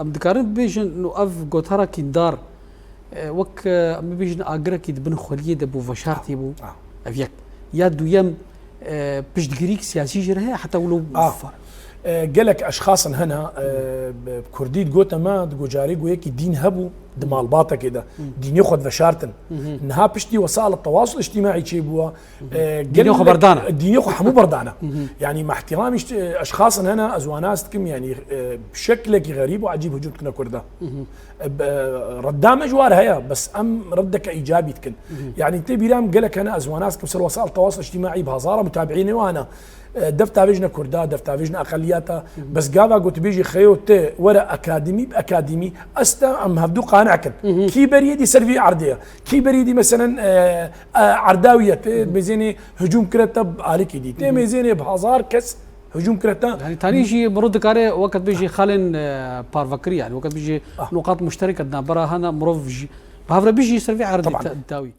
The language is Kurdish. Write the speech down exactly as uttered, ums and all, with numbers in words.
Em dikarin bibêjin, no, ev gotara kîndar, e, wek, e, em bibêjin agirekî di bin xweliyê de bû, veşartî bû. Ah. Ev yek. Ya duyem, e, piştgirîk siyasî jî re heye, heta wilo Ah. fa- E, gelek eşxasin hene, e, bi kurdî digote me, digo carê go yekî dîn hebû, di malbatekê de. Dînê xwe diveşartin. Niha piştî wesail tewasul îctîmaî çêbûwa, e, Dînê xwe gelek berdana. Dînê xwe hemû berdana. Yani me ihtiramî işte, e, eşxasin hene, ez wan nas dikim, yani, e, bi şeklekî xerîb û ecîb hicûm dikine Kurda. E, be-, redda me ji war heye, bes em reddeke îcabî dikin. Yani tê bîra min gelek hene, ez wan nas dikim, ser wesail tewasul îctîmaî bi hezara mutabiînê wan hene. E, dev tavêjine Kurda, dev tavêjine eqeliyata, bes gava gotibêjî xeyo te were akademî bi akademî, esta em hevdu qane kin. Kî beriyê dî ser vî erdê ye. Kî beriyê dî meselen, e, e, erdawî ye, tê mêzênê hicûm kire te bi alîkî dî. Tê mêzênê bi hezar kes hicûm kire te. Yani tanî jî mirov dikare wekî bêjî xalên, e, parvekirî, yani wekî bêjî Ah. nuqat muşterek di navbera hene, mirov jî bi hev re bijî ser vî erdê Taban. te-, dawî.